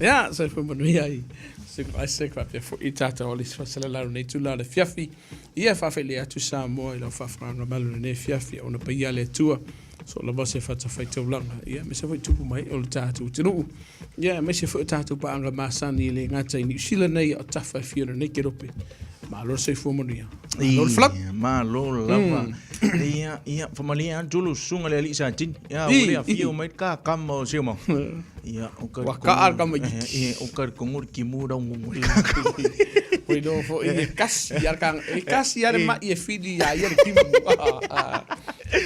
Ia, soifua manuia i Susuga Isaac faapea foi i tātou o le isi faasalalau lenei itula o le afiafi. Ia, faafeiloai atu Samoa i lau faafofogaaga malu i lenei afiafi, Auna paia a le Atua, so lava se fatafaitaulaga, ia, aemaise foi tupu mai o le tatou atunuu. Ia, aemaise foi o tatou paaga masani e le gata i Niu Sila nei a o tafa e fia o lenei kelope. Malo le soifua manuia. Malo le folau. Malo lava. Ia, ia, faamalie atu lau susuga le alii Satini. Ia, ua le afio mai le kakama o Siumaga. Ia, o ka Ua kaa le tamaitiiti. Ia, o ka kongo le kimu rau ngongo. Ua iloa foi e kasi a le kanga, e kasi a le mai e fili ia ia le kimu.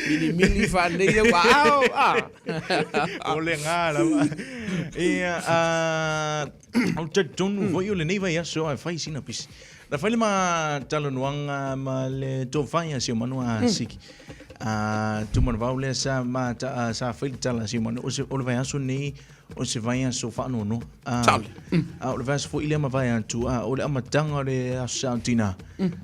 Milimili faalelei au aao. O le gā lava. Ia, a, o le talitonu foi o lenei vaiaso ae fai sina pisi. Na fai le ma talanoaga ma le tofa ia Siomanu a Siki. A Tumanavao lea sa ma ta, sa fai le tala a Siomanu o se o le vaiaso nei o se vaiaso faanoanoa. A, Sale. a o le vaiaso foi lea mavae atu a o le amataga o le aso Sa o Tina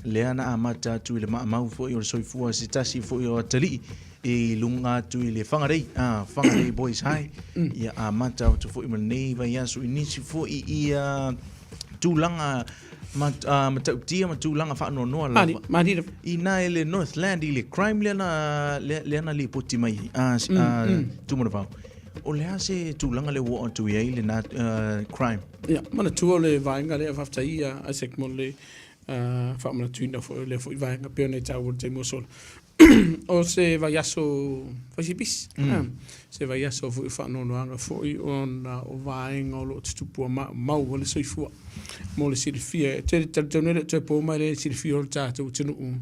lea na amata atu i le maamau foi o le soifua se tasi foi o atalii i luga atu i le Whangarei, a Whangarei Boys High. Ia amata atu foi ma lenei vaiaso i nisi foi ia tulaga matautia ma tulaga faanoanoa lava. Mani lava. Ina e le Northland i le crime lea na, lea, lea na lipoti mai ai, a, a Tumanavao. O le a se tulaga lea ua oo atu i ai lena crime? Ia, manatua o le vaega lea, faafetai ia Isaac mo le faamanatuina foi o lea foi vaega pei ona e taua i le taimi ua sola. O se vaiaso faisipisi, se vaiaso foi o faanoanoaga foi ona o vaega o lo o tutupua maumau ai le soifua. Mo le silafia, e tele talitonu e le o toe po mai le silafia o le tatou atunuu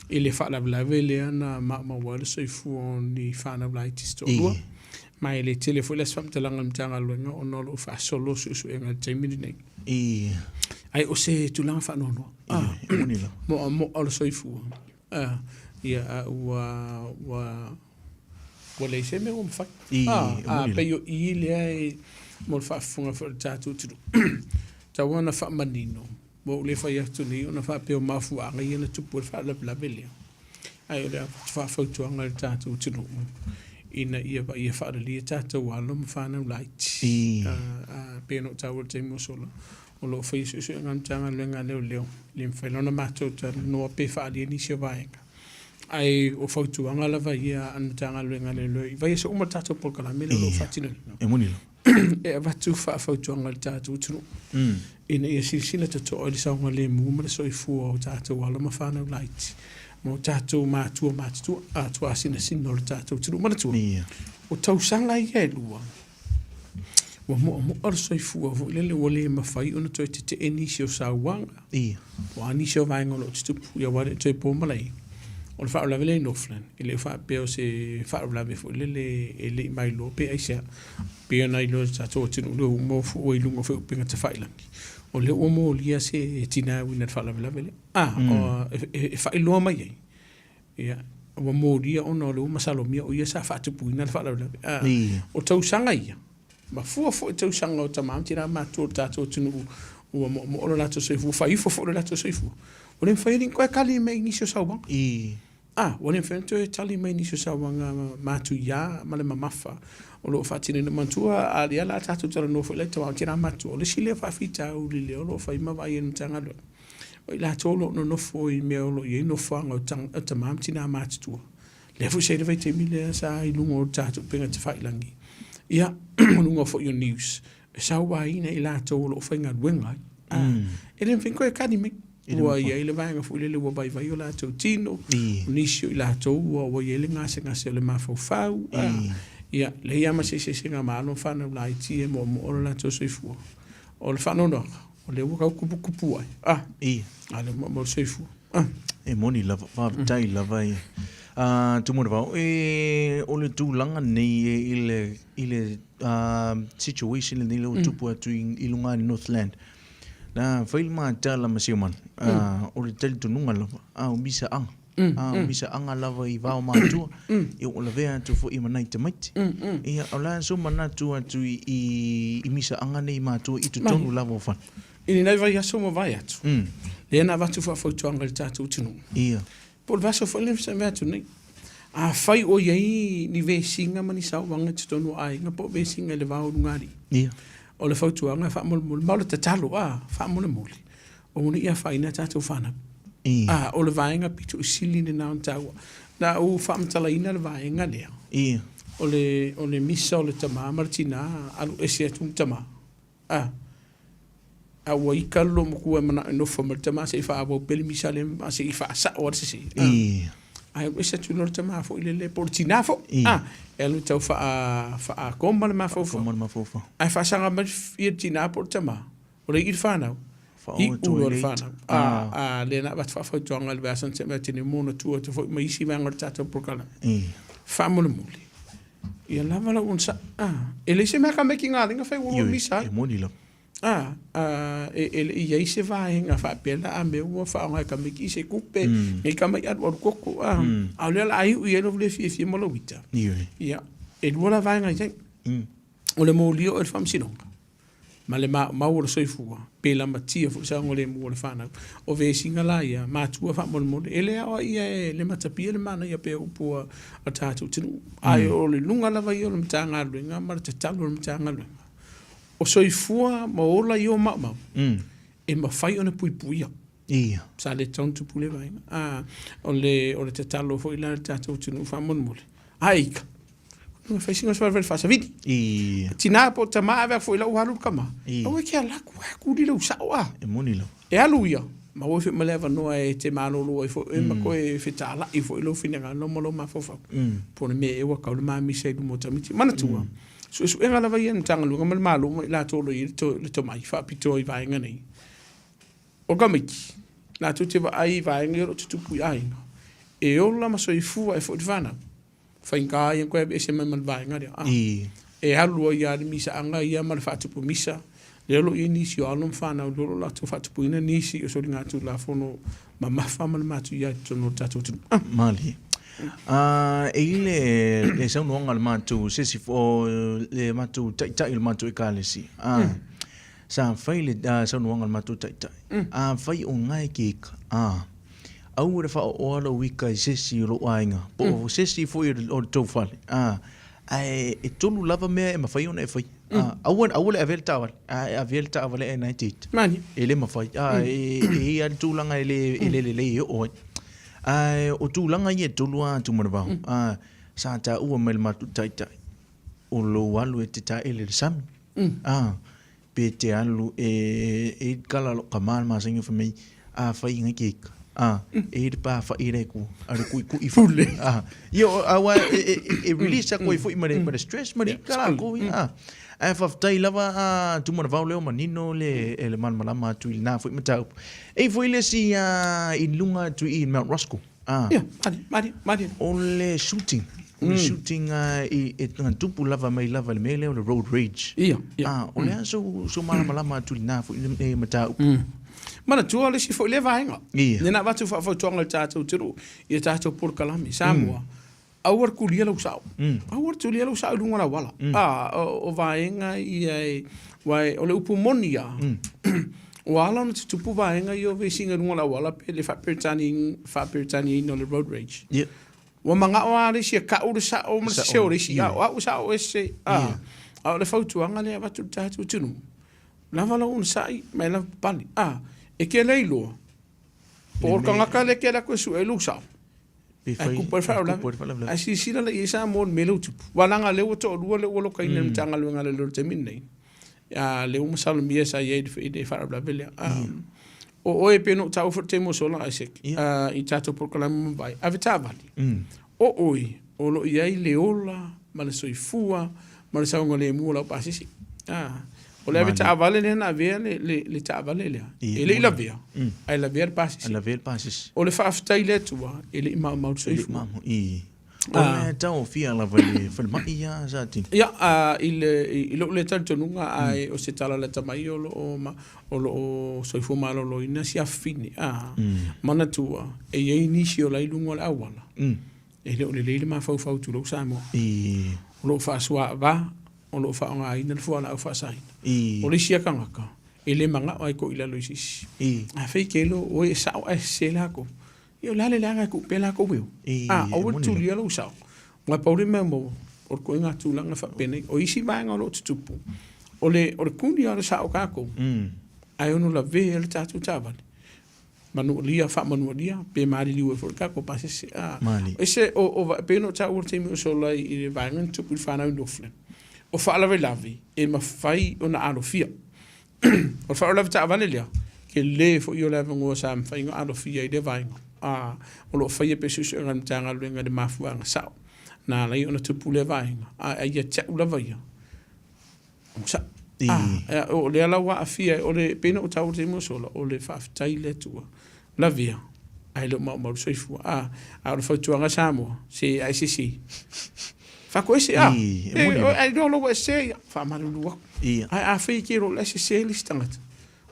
i le faalavelave lea na maumau ai le soifua o ni fanau laiti se toalua. Ma e le tele foi la se faamatalaga a le Matagaluega ona o lo o faasolo suesuega i le taimi lenei. Ae o se tulaga faanoanoa, moamoa o le soifua. Ia, a ua, ua, ua leai se mea ua mafai. I, A, e a moni pei o i lea e, mo le faafofoga foi a le tatou atunuu. Tau ona faamanino, ua ou le fai atu nei ona faapea o mafuaaga ia na tupu ai le faalavelave lea. Ae o le faafautuaga i le tatou atunuu, ina ia vaaia faaleleia tatou alo ma fanau laiti. I. A, a, pei ona ou taua i le taimi ua sola, O lo o faia suesuega a le Matagaluega a Leoleo, e le mafai la ona matou talanoa pe faaalia nisi o vaega. Ae o fautuaga lava ia a le Matagaluega a Leoleo i vaiaso uma le tatou polokalame lea o lo o faatinoina. E moni lava. E avatu faafautuaga i le tatou atunuu ina ia silasila totoa i le saogalemu ma le soifua o tatou alo ma fanau laiti ma o tatou matua matutua, atuasinasina o le tatou atunuu. Manatua, o tausaga ia e lua, Ua moamoa le soifua foi lele ua le mafai ona toe tetee nisi o sauaga. Ia. O a nisi o vaega o lo o tutupu, ia aua e le o toe po malai. O le faalavelave lea i Northland, e le o faapea o se faalavelave foi lele e le i mailoa pe aisea. Pei ona iloa e le tatou atunuu lea ua uma fua i luga foi o upega tafailagi, o lea ua molia se tina e uiga i le faalavelave lea. A, e faailoa mai ai, Ia, ua molia ona o lea ua masalomia o ia sa faatupuina le faalavelave. A, o tausaga ia, ma fua foi tausaga o tama ma tina matutua o le tatou atunuu ua moomoo lo latou soifua, fai ifo foi lo latou soifua. Ua le mafai ona toe tali mai i nisi o sauaga. A, ua le mafai ona toe tali mai i nisi o sauaga matuia ma le mamafa o lo o faatinoina. Manatua, a lea la tatou talanoa foi la i tama ma tina matutua, o le isi lea faafitauli lea o lo o fai ma vaai e le Matagaluega, O i latou o lo o nonofo i mea o lo o i ai nofoaga o tama ma tina matutua. Lea foi sa i ai le vaitaimi lea sa i luga o le tatou upega tafailagi, ia, o luga foi o news, e sauaina i latou o lo o faigaluega ai. E le mafai ona toe tali mai. Ua i ai le vaega foi lele ua vaivai o latou tino, o nisi o i latou ua i ai le gasegase o le mafaufau. Ia, leai lava ma se eseesega ma alo ma fanau laiti e moomoo lo latou soifua. O le faanoanoaga, o lea ua tau tuputupu ai. Ah, Ia. A lea ua maumau le soifua. Ah. E moni lava, faafetai lava i a Tumanavao. E, o le tulaga nei e i le, i le situation lenei lea ua tupu atu i, i luga i Northland. Na fai le matala ma Siomanu, o le talitonuga lava, a o misaaga. A o misaaga lava i va o matua, ia ua lavea atu foi ma nai tamaiti. Ia, o le a sou manatu atu i misaaga nei matua i totonu lava o fale? I lenei vaiaso ua mavae atu, lea na avatu faafautuaga i le tatou atunuu. Ia. Po o le vaiaso foi lea na mavae atu nei. Afai o i ai ni vesiga ma ni sauaga i totonu o aiga po o vesiga i le va o lugalii. Ia. O le fautuaga faamolemole, ma o le tatalo, a, faamolemole, aua ne i afaina a tatou fanau. A, o le vaega pito i sili lena ona taua. Na ou faamatalaina le vaega lea, o le, o le misa o le tama ma le tina, alu ese atu le tama, a, a ua ika le loomatua e manao e nofo ma le tama se i faaauau pea le misa lea ma se i faasao lava le sese. A, ae alu ese atu loa le tama foi lele po o le tina foi, a, e alu e tau faa, faakoma le mafaufau. Ae faasaga mai le tina po o le tama, o le i'i le fanau, iu loa le fanau. A, a, lea na avatu faafautuaga i le vaiaso na tea mai atu nei mo ona tua atu foi ma isi vaega o le tatou polokalame. Faamolemole, ia lava lau onosai. A, e leai se mea ka meki galega fai ua misa ai. E moni lava. A, a, e, e le i i ai se vaega faapea la a mea ua faaaoga e ka meki se kupe, nei ka mai alualu koko, a, a o lea o le a iu i ai lou le fiafia ma lou ita. Ia, e lua la vaega i ai. O le molia o le faamasinoga ma le maumau o le soifua, pe lamatia foi le saogalemu o le fanau. O vesiga la ia, matua faamolemole, e le aoaia e le matapia le manaia pea o upu a tatou atunuu. Ae o le luga lava ia o le Matagaluega ma le tatalo a le Matagaluega, o soifua ma ola ia o maumau, e mafai ona puipuia. Sa le tatau ona tupu lea vaega. A, o le, o le tatalo foi la i le tatou atunuu faamolemole, a ika, e fai sina faalavelave faasavili. Tina po o tama ave atu foi lau alu le tama. Aua e te alu atu, a tuli lou sao a. E moni lava. E alu ia, maua foi ma le avanoa e te malolo ai foi oe ma toe fetalai foi lou finagalo ma lou mafaufau. Po o le mea ea ua tau le mamisa i luma o tamaiti. Manatua, suesuega lava ia a le Matagaluega ma le Malo ma i latou o lo o i ai le tomai faapitoa i vaega nei. O tamaiti, latou te vaai i vaega ia o lo o tutupu i aiga, e ola ma soifua ai foi le fanau. Faigata ia ona toe aveese mai ma le vaega lea. A, e alu ai lava le misaaga ia ma le faatupu misa, lea o lo o i ai nisi o alo ma fanau o lo o latou faatupuina nisi o soligatulafono mamafa ma le matuia i totonu o le tatou atunuu. Malie. E i ai le saunoaga a le matou se isi o le matou taitai o le matou ekalesia, sa fai le saunoaga a le matou taitai, afai o gae ke ika, Aua le faaooa lou ika i se isi o lou aiga, po o se isi foi o le tou fale, ae e tolu lava mea e mafai ona e faia. Aua, aua le avea le taavale, a e avea le taavale ae na e te ita. E le mafai, e i ai lava le tulaga e le lelei e oo ai. Ae o tulaga ia e tolu lava Tumanavao, sa taua mai e le matou taitai, o lou alu e te taele i le sami, Pe te alu e e kala lo ka mal ma singa fa mei a fai ngai ke a e le pa fa i le ku a le kui kui pule a io a wa e e e release ko i foi ma le ma le stress ma le kala ko a ae faafetai lava a tuma na vao leo manino le e le malamalama atu i lena foi mataupu. E i foi le isi a i luga atu i Mount Roskill. Ah. Ia, mari, mari, mari. O le shooting. O le shooting i, e tupu lava mai lava i le mea lea o le road rage. Ia, ia. Ah, o le a sou, sou malamalama atu i lena foi e mataupu. Manatua le isi foi lea vaega. Ia. Lea na avatu faafautuaga i le tatou atunuu i a tatou polokalame. Samoa, aua le tulia lou sao. Aua le tulia lou sao i luga o le auala. Ah, o vaega ia e, aua o le upu moni lava, Ua ala ona tutupu vaega ia o vesiga i luga o le auala pe le faa-Peretaniaina o le road rage. Yeah. Ua manao lava le isi e kau le sao ma le sese o le isi, a o au e sao ese. A, a o le fautuaga lea e avatu i le tatou atunuu, lava lou onosai ma e lavapapale. A, e te le iloa, po o le tagata lea e te alu atu e sue ai lou sao, ae tupu ai le faalavelave. Ae silasila la i ai Samoa i le mea lea ua tupu. Aua leaga o lea ua toalua lea ua lokaina e le Matagaluega a Leoleo i le taimi lenei. A lea ua masalomia sa i ai i le faalavelave lea. O oe pei ona ou taua foi i le taimi ua sola Isaac, i tatou polokalame ua mavae, ave taavale. O oe o lo o i ai le ola ma le soifua ma le saogalemu o lau pasese. O le ave taavale lea na avea le taavale lea, e le i lavea, ae lavea le pasese. Lavea le pasese. O le faafetai i le Atua, e le i maumau le soifua. O le taofia lava i le falemai ia sa tino. Ia, i lou lea talitonuga, ae o se tala lata mai o lo o, o lo o soifua maloloina si afafine, a, manatua, e i ai nisi o la i luga o le auala, e le o lelei le mafaufau tulou Samoa. O lo o faasuaava, o lo o faaaogaina le fualaau faasaina. O le isi ia tagata, e le manao lava e to'i i lalo i se isi. Afai e te iloa o oe e sao ae sese latou, Ia o le a le leaga e tuu pea latou e o? A, aua le tulia lou sao. Aua e pau le mea maua, o le ituaiga tulaga faapenei. O isi vaega o lo o tutupu, O le o le kuni a le sa'o kākou. Ae ono lavea le tatou taavale. Manualia, faamanualia, pe maliliu ai foi le tatou pasese. A, Malie. ese o o va- pei ona ou taua i le taimi o sola i le vaega na tupu i le fanau i Northland. O faalavelave e mafai ona alofia. O le faalavelave taavale lea, tele foi o le avanoa sa mafai ona alofia i lea vaega. A, o lo o faia pea suesuega a le Matagaluega i le mafuaaga sao na ala ai ona tupu lea vaega. Ae ia te au lava ia, onosai. A, o lea la ua aafia ai, o le, pei ona ou taua i le taimi ua sola, o le faafetai i le Atua, lavea, ae le o maumau le soifua. A, a o le fautuaga Samoa, se a e sese, faatoese, a, E moni lava. e iloa loa ua e sese, ia, faamalulu atu. Ae afai e te iloa o la e sese le isi tagata,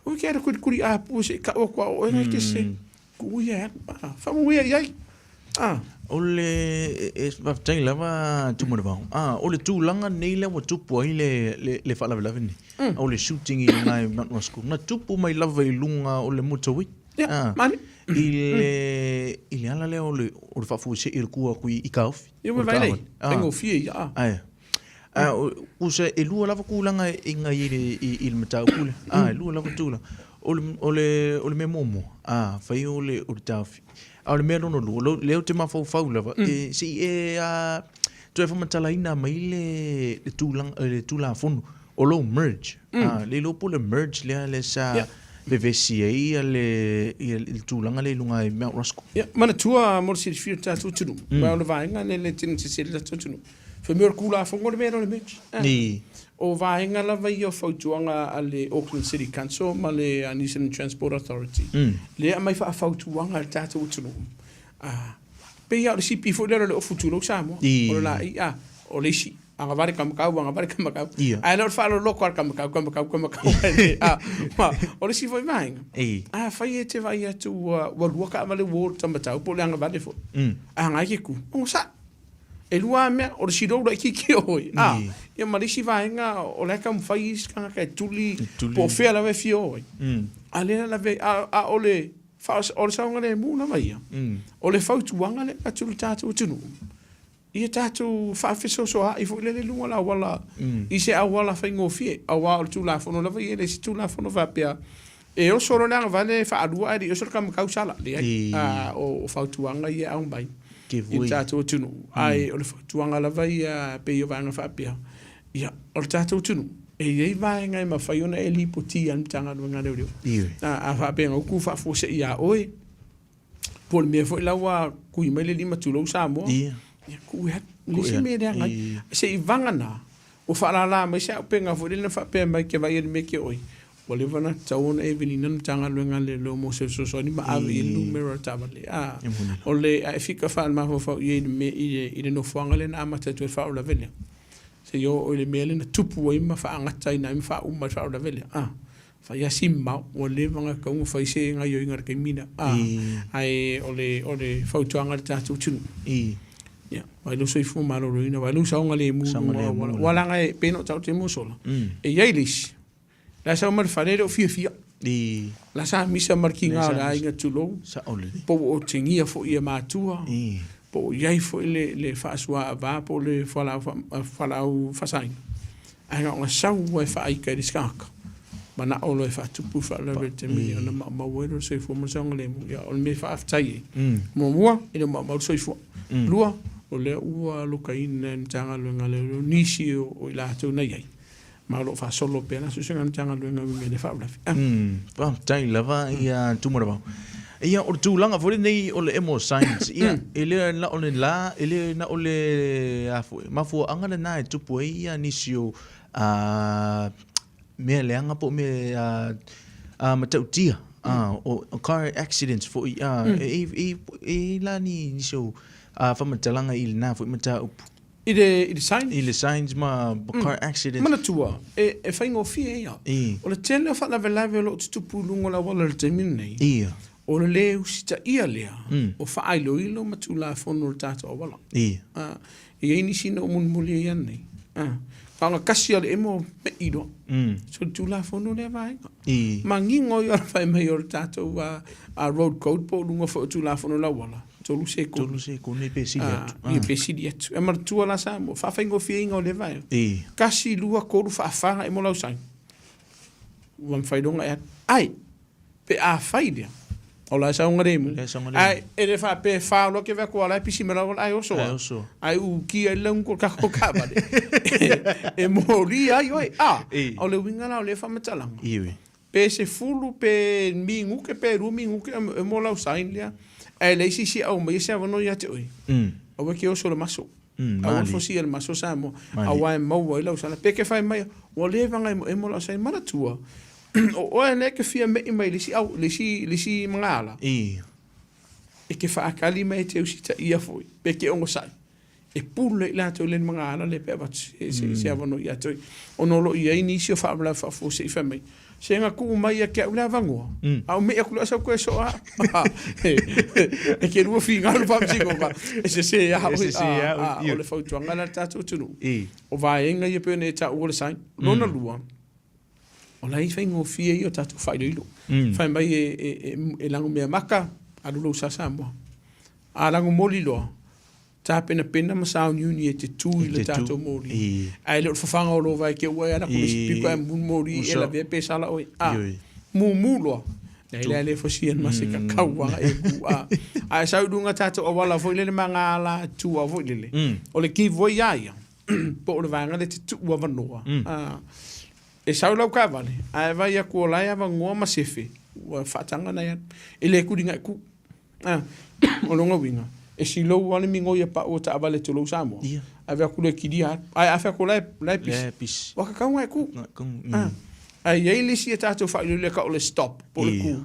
oi ke ala kulikuli apua se i kau atu a o oe la e te sese. Tuu ia e alu, a, faamanuia i ai. A. O le, e faafetai lava Tumanavao. A, o le tulaga nei lea ua tupu ai le, le, le faalavelave nei, o le shooting i luga i Mount Roskill, na tupu mai lava i luga o le motorway. Ia, A, mani. i le, i le ala lea o le, o le faafuasei o le tu atu i, i Kaofi. Ia, O le ua vaai lei, taavale. A. faigofie ia, a. Ae. A, usa e lua lava tulaga e iga i le, i le mataupu lea. A, e lua lava tulaga. O le, o le, o le mea muamua, a, fai o le, o le taofi. A o le mea lona lua, lo, lea ou te mafaufau lava, e, se i e, a, toe faamatalaina mai le, le tulaga, le Tulafono o lou merge. A, le iloa po o le merge lea lea sa Ia. vevesi ai ia le, ia le tulaga lea i luga i Mount Roskill. Ia, manatua mo le silafia o le tatou atunuu, aua o le vaega lea e tino sese ai le tatou atunuu. Fai mai o le Tulafono le mea lea o le merge. Ni. O vaega lava ia o fautuaga a le Auckland City Council ma le New Zealand Transport Authority, lea e aumai faafautuaga i le tatou atunuu. Pei lava o le sipi foi lea o le ofu tulou Samoa, o le laei, o le isi, agavale kamakau, agavale kamakau. Ae le o le faaloloko a le kamakau, kamakau, kamakau. O le isi foi vaega, afai e te vaai atu ua lua taavale ua o i le tamatau po o le agavale foi, a na e te tu, onosai. E lua lava mea, o le silou laitiiti o oe, a, ia ma le isi vaega o la e taumafai isi tagata e tuli, po o fea lava e fia o ai. A lea la lavea, a, a o le, o le saogalemu lava ia, o le fautuaga lea e avatu i le tatou atunuu, ia tatou faafesoasoaai foi lele i luga o le auala, i se auala faigofie, aua o le Tulafono lava ia, e le se Tulafono faapea e oso loa le agavale faalua ae le i oso le kamakau sala. Leai. A, o fautuaga ia e aumai i le tatou atunuu. Ae o le fautuaga lava ia pei o vaega faapea, ia, o le tatou atunuu, e i ai vaega e mafai ona e lipotia e le Matagaluega a Leoleo. A faapea na utu faafuasei ia oe, po o le mea foi la ua kui mai le lima tulou Samoa, ia tuu e alu. E leai se mea e leaga ai. Se i vagana, ua faalala mai se auupega foi lele na faapea mai ke vaai i le mea ke oi, ua leva ona tatau ona e viliina le Matagaluega a Leoleo mo se fesoasoani ma ave i ai le numera o le taavale. A, o le a e fika faalemafaufau i ai i le mea i le nofoaga lea na amata atu ai le faalavelave lea, seia oo i le mea lea na tupu ai ma faagataina ai ma faauma ai le faalavelave lea. A, fai lava si mamao, ua leva ona tatau ona fai se gaoioiga i le taimi lea. A, ae o le, o le fautuaga i le tatou atunuu, ia, vaai lou soifua maloloina, vaai lou saogalemu i luga o auala. Aua leaga e pei ona ou taua i le taimi ua sola, e i ai le isi, la e sau mai le fale e le o fiafia. La sa misa ma le tiga o le aiga tulou, po ua otegia foi e matua, po o i ai foi le faasuaava po o le fualaau faasaina. Ae na ona sau lava e faaita i le isi tagata, manao loa e faatupu le faalavelave i le taimi lenei ona maumau ai lea o le soifua ma le saogalemu. Ia, o le mea e faafetai ai, muamua, e le o maumau le soifua. Lua, o lea ua alokaina e le Matagaluega a Leoleo nisi o i latou na i ai, ma o lo o faasolo pea la suesuega a le Matagaluega e uiga i lea faalavelave. Faafetai lava ia Tumanavao. Ia, o le tulaga foi lenei o le emo science, ia, e le na o le la, e le na o le, a foi, mafuaaga lena e tupu ai ia nisi o a, mea leaga po o mea a, matautia, a, o car accidents foi, a, e, e, e i ai la ni nisi o a, faamatalaga i lena foi mataupu. I le, i le signs? I le signs ma car accidents. Manatua, e, e faigofie ia. O le tele o faalavelave o lo o tutupu i luga o le auala i le taimi lenei, o le lē usitaia lea o faailoilo ma tulafono o le tatou auala. A, e i ai nisi na ou mulimuli ai ananei, a, na ona tasi lava o le emo me'i loa. So le tulafono lea vaega. Manino ia o le fai mai o le tatou road code po o luga foi o tulafono o le auala. 3 sekone. 3 sekone pe sili atu. Ia pe sili atu. E manatua la Samoa, faafaigofieina o lea vaega. 1, 2, 3, faafa e mo lau sign. Ua mafai loa ona e alu. Ai, pe afai lea, o la e saogalemu. Ae e le faapea e fa loa ke vea koa la e pisi mai lau ai oso. Ai oso. Ai u kia i le ungo kako kavale. E moli ai oi. A, o le uiga la o lea faamatalaga. Ioe. Pe 10 pe minute pe 2 minute e mo lau sign lea. Ae leai se isi e aumaia se avanoa ia te oe. Aua e ke oso i le maso. Aua le fosia i le maso Samoa. Aua e maua ai lau sala. Pe ke fai mai, ua leva ona emoemo lau sign. Manatua, o oe lea e te fia me'i mai i le isi au, le isi, le isi magaala. E te faatali mai e te usitaia foi, pe te onosai. E pule i latou i le magaala lea pe avatu se avanoa ia te oe. Ona o lo o i ai nisi o faalavelave faafuasei fai mai, se na tuu mai ia te au le avanoa, a o me'i atu loa sau toe soa au. E te lua fingalu faamasinoga, e sese lava oe. O le fautuaga lea a le tatou atunuu, o vaega ia pei ona e taua le sign. Lona lua, o la e faigofie ia o tatou faailoilo. Fai mai e lagomeamata, alu lou sa Samoa. A lagomoli loa, tapenapena ma sauniuni e te tu i le tatou moli. Ae le o le fafaga o lou vae te ua e ala ku le isi piko ae mumu moli e lavea pe sala oe. A, mumu loa. Leai lea le fosia ma se kakau aga e ku a. Ae sau i luga tatou auala foi lele ma ngā ala tua foi lele. O le give way ia ia, po o le vaega lea e te tuu avanoa. E sau lau taavale, ae vaai atu o la e avanoa ma sefe, ua faataga nai alu. E le tuliga e ku. Ah, o lona uiga, e silou lava le migoi a pau o taavale tulou Samoa. Ia. Ave atu lea kilia atu. Ae a fai atu o la e, la e pisi. La e pisi. Ua kakau na e ku. Na ku, mm. Ah. Ae i ai le isi a tatou faailoilo e tau o le stop, po o le ku.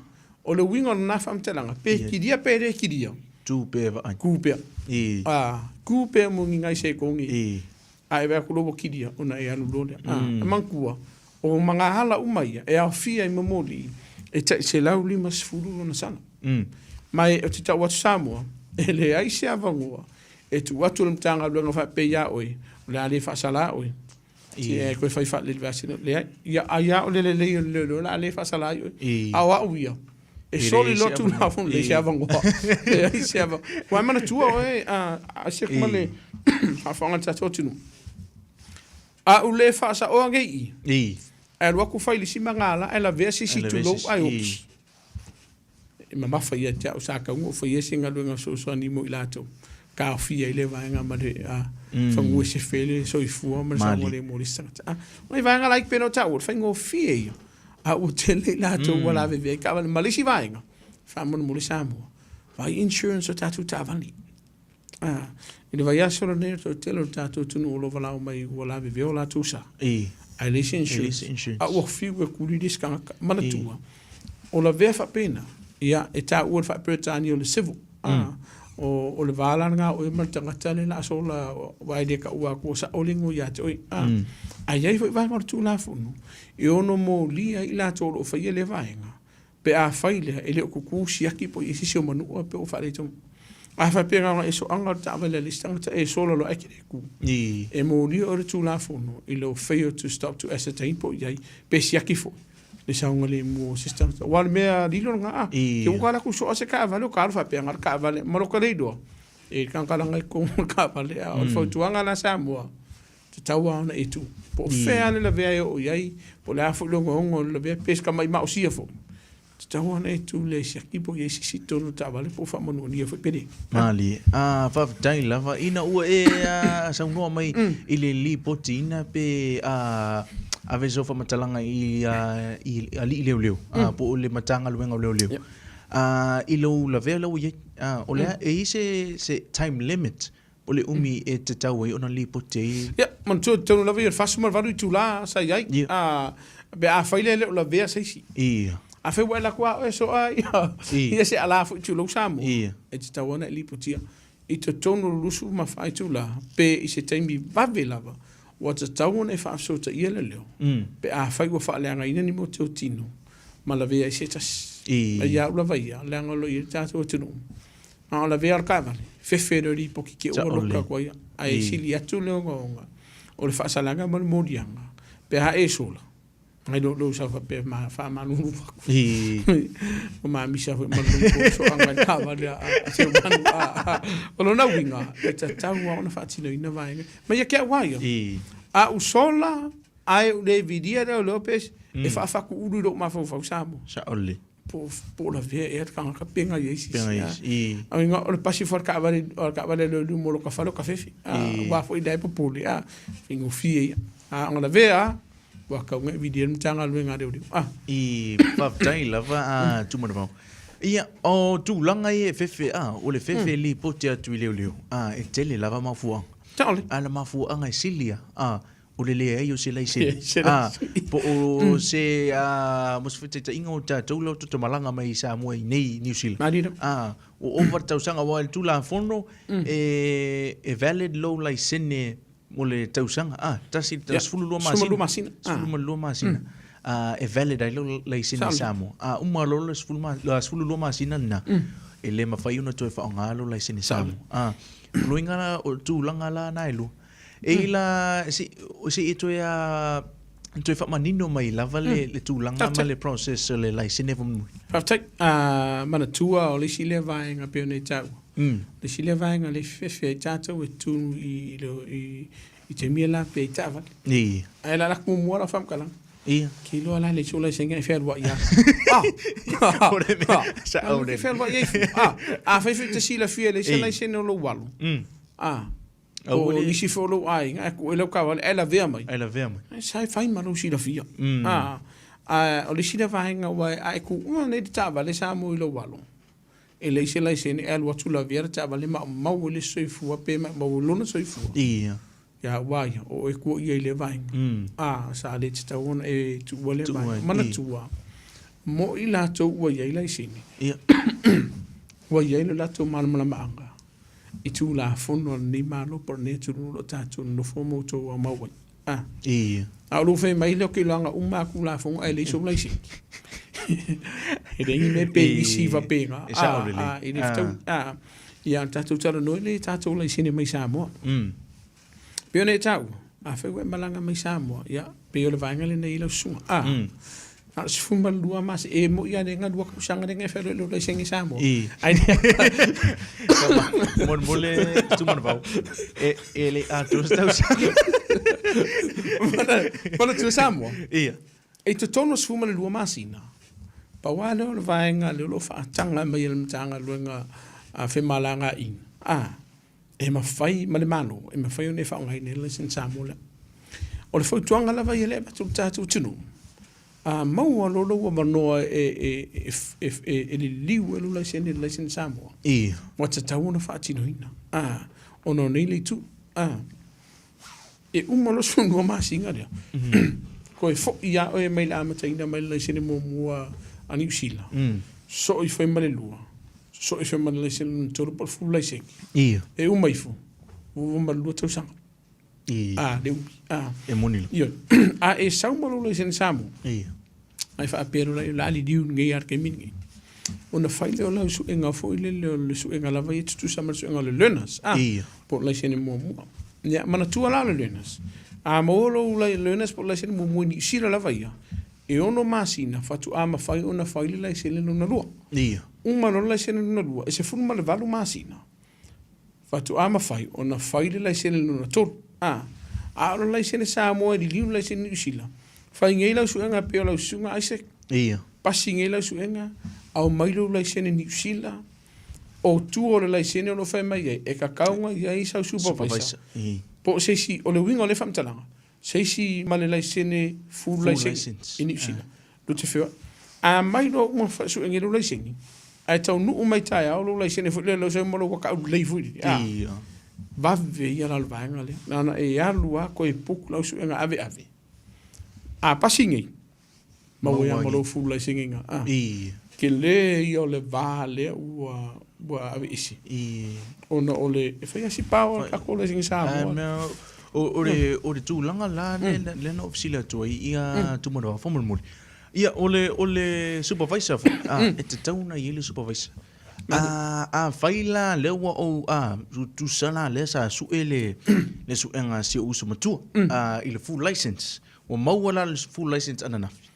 O le uiga o lena faamatalaga, pe kilia pe le kilia. Tu pea vaai. Ku pea. I. Ah, ku pea mo ni ngai sekongi. I. A e vaai atu loa ua kilia, ona e alu loa lea. Ah, mm. manatua, o magahala uma ia, e aofia i momoli, e tai 150 lona sala. Mm. Ma e, o te tau atu Samoa, e leai se avanoa, e tuu atu le Matagaluega faapea iā oe, o le a le faasala oe. I. E koe fai faalelei vasina, leai. Ia, ai a o le lelei o le leoleo, o le a le faasala ai oe. I. A o au ia, e soli loa Tulafono, leai se avanoa. Leai se avanoa. Ua e manatua oe, a, a se ma le faafofoga a le tatou atunuu. A u le faasaoa nei i, I. ae alu atu fai le isi magala ae lavea se isi Ae lavea tulou se isi, ae i. oki. E mamafa ia te au sa taunuu faia se galuega fesoasoani mo i latou, taofia ai le vaega ma le fanua e sefe le soifua ma le saogalemu o le isi tagata. A, o nai vaega laiti pei ona taua, o le faigofie ia, a ua tele i latou ua lavevea ai taavale. Ma le isi vaega, faamolemole Samoa, vaai insurance o tatou taavale. A, i le vaiaso lenei o le toatele o le tatou atunuu o lo o valaau mai ua lavevea o latou sa. Ae leai se insurance. A ua fiu e kuli le isi tagata. Manatua, o lavea faapena, ia, e taua i le faa-Peretania o le civil. A, o, o le va la lena o oe ma le tagata lea o le a sola, aua e le taua atu o sao le igoa ia te oe. A, ae i ai foi vaega o le Tulafono e ono molia ai i latou o lo o faia lea vaega, Pe a fai lea, e le o kuku siaki po o i ai se isi o manua pe ua faaletonu. A faapea na ona e soaga o le taavale a le isi tagata e sola loa ae te le ku. E molia oe le Tulafono i lou fail to stop to ascertain po o i ai pe siaki foi le saogalemu o se isi tagata. Aua o le mea lilo lena, a, ke ua alu atu soa se taavale o ka alu faapea na o le taavale ma lota le iloa e tagata i totonu o le taavale. A o le fautuaga la Samoa, Tatau lava ona e tuu. Po o fea le lavea e oo i ai, po o le a foi le ogaoga o le lavea, pe tamai maosia foi, tatau lava ona e tuu le siaki po o i ai se isi i totonu o le taavale po o faamanualia foi pe le. Malie. A, faafetai lava. Ina ua e saunoa mai i le lipotiina pe ave sau faamatalaga i alii leoleo po o le Matagaluega o Leoleo. I lou lavea la ua i ai, o le a, e i ai se time limit O le umi e tatau ai ona lipoti ai. Ia, manatua tonu lava ia o le 48 itula sa i ai. Ia. A, pe afai lea e le o lavea se isi. Ia. Afai ua e alu atu lava oe soa ia, Ia. ia se ala foi tulou Samoa. Ia. E tatau ona e lipotia i totonu o le 24 itula pe i se taimi vave lava ua tatau ona e faafesotaia le leo pe afai ua faaleagaina ni mea o teutino ma lavea ai se tasi. Ia. Ia au lava ia, leaga o lo o i ai le tatou atunuu. A o lavea le taavale, fefe le lipoti ke ua loka atu ai, ae sili atu le ogaoga o le faasalaga ma le moliaga pe a e sola. Ai lou lou sau faapea ma faamalulu atu. Ua mamisa foi ma lou posoaga i le taavale a Seumanu. O lona uiga, e tatau lava ona faatinoina vaega ia. Ma ia te au lava ia, a ou sola ae ou le vilia lea o le pe e faafatuulu i lou mafaufau Samoa. Sao lelei. Po o lavea ea le tagata pe na i ai se isi. O le pasi foi a le taavale a le taavale a leoleo mo lota fale o Tafefe. Aua foi la e popole, faigofie ia. A ona lavea lava, ua tatau ona e vilia le Matagaluega a Leoleo. I faafetai lava a Tumanavao. Ia, o tulaga ia e fefe, o le fefe e lipoti atu i leoleo, e tele lava mafuaaga. Sao lelei. A o le mafuaaga e sili lava, o le leai o se laisene. A, po o se, mo se faataitaiga o tatou lea tou te malaga mai i Samoa i nei i Niu Sila. Malie. A, ua ova le tausaga, aua i le Tulafono, e valid lou laisene mo le tausaga, a, tasi, 12 masina. 12 masina. 12 masina. E valid ai lou laisene i Samoa. A uma loa le 12 masina lena, e le mafai ona toe faaaoga lou laisene Samoa. A, o lona uiga la, o tulaga la na e lua. E i la, se, se i toe a, toe faamanino mai lava le, le tulaga ma le process o le laisene faamolemole. Faafetai. Manatua o le isi lea vaega pei ona e taua. Le isi lea vaega lea e fefe ai tatou e tu i, i, i taimi e lape ai taavale. Ia. Ae la alu atu muamua lau faamatalaga. Ia. Ke iloa la le isi o laisene e fealuai lava. Ah! O le mea, sao lelei. E fealuai ai fua. Ah, afai foi e te silafia e leai se laisene o lou alu. Ah. Po o nisi foi o lou aiga, ae tuu ai lau taavale ae lavea mai. Ae lavea mai. Sa e fai ma lou silafia. A, a o le isi lea vaega aua a e tuua nei le taavale Samoa i lou alo, e leai se laisene e alu atu lavea le taavale maumau ai le soifua pe maumau ai lona soifua. Ia. Ia aua ia, o oe tuuaia i lea vaega. A, sa le tatau ona e tuua lea vaega. Manatua, mo i latou ua i ai laisene, Ia. ua i ai lo latou malamalamaaga i Tulafono a lenei Malo po o lenei atunuu o lo o tatou nonofo ma outou aumau ai. A. Ia. A o lou fai mai lea ou te iloaga uma lava Tulafono ae leai sou laisene. E leai ni mea pe misi faapena. E sao lelei. A, e le fetaui. A, ia ona tatou talanoa lea i tatou laisene mai Samoa. Pei ona e taua, afai ua e malaga mai Samoa, ia, pei o le vaega lenei i lau susuga. A, na o le 12 masina, e moni lava lea na lua tausaga lea na e feiloai lou laisene i Samoa. Ai Molemole Tumanavao, e le atoa se tausaga. Manatua Samoa? Ia. I totonu o le 12 masina, pau lava lea o le vaega lea o lo o faataga mai e le Matagaluega a Femalagaaiga, a, e mafai ma le Malo, e mafai ona e faaaogaina ai le laisene Samoa lea. O le fautuaga lava ia lea e avatu i le tatou atunuu, a maua loa lou avanoa e liliu ai lou laisene i le laisene Samoa, Ia. ua tatau ona faatinoina, a, ona o nei le itu, a, e uma loa 12 masina lea, toe foi lava oe mai le amataina mai le laisene muamua a Niu Sila, sosoo ifo ai ma le lua, sosoo ifo ai ma le laisene lona tolu po o le full laisene. Ia. E uma ifo, ua ova ma le 2 tausaga. Ia. A, le umi. A. E moni lava. Ioe. A e sau ma lou laisene Samoa. Ia. Ae faapea loa o le a liliu lenei lava i le taimi lenei. Ona fai lea o lau suega foi lele o le suega lava ia e tutusa ma le suega o le learners, a, Ia. po o le laisene muamua. Ia, manatua la o le learners, a maua lou learners po o le laisene muamua i Niu Sila lava ia, e ono masina faatoa mafai ona fai le laisene lona lua. Ia. Uma loa le laisene lona lua, e 18 masina faatoa mafai ona fai le laisene lona tolu. A, a o le laisene Samoa e liliu le laisene Niu Sila, fai nei lau suega pei o lau susuga Isaac. Ia. Pasi nei lau suega, aumai lou laisene Niu Sila, o tua o le laisene o lo o fai mai ai, e kakau ona i ai sau supervisor. Supervisor. Po o se isi, o le uiga o lea faamatalaga, se isi ma le laisene full license i Niu Sila. Lou te feoai. A mai loa uma faasuega i lou laisene, ae taunuu mai taeao lou laisene foi lea, lou sau ma lou ata aulelei foi lele, a, vave ia la o le vaega lea. Na ona e alu lava toe book lau suega aveave. A pasi nei, maua ai lava ma lou full laisene i ina, a. Tele ia o le va lea ua ua aveese. Ona o le, e fai lava si power o le tatou laisene Samoa. O le, o le tulaga la lea na ou fesili atu ai ia Tumanavao faamolemole. Ia, o le, o le supervisor foi, e tatau ona i ai le supervisor. A, afai la lea ua ou, a, tusa la lea sa sue le, le suega a si ou uso matua, i le full license. Ua maua la le full license ananafi.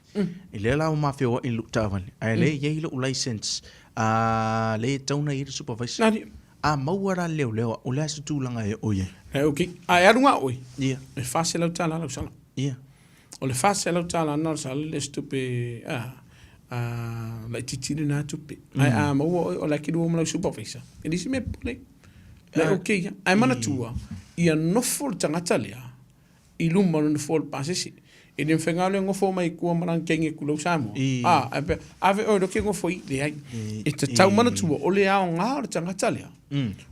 I lea la ua ma feoai i lou taavale, ae lea e i ai lou license a lea e tatau ona i ai le supervisor. Nani. A maua la le leoleo, o le a se tulaga e oo i ai? E okay. A e alu nga oe, Ia. e $400 lau sala. Ia. O le $400 na o le sala le se tupe a a laitiiti lena tupe. Ae a maua oe o la e kilua ma lau supervisor, e leai se mea e popole ai. La e okay ia. Ae manatua, ia nofo le tagata lea i luma o le nofoa o le pasese. E le mafai ona gofo mai tua ma lana kenge tulou Samoa. A, ae pea, ave oe loa e te gofo i, leai. E tatau manatua, o le aoga o le tagata lea,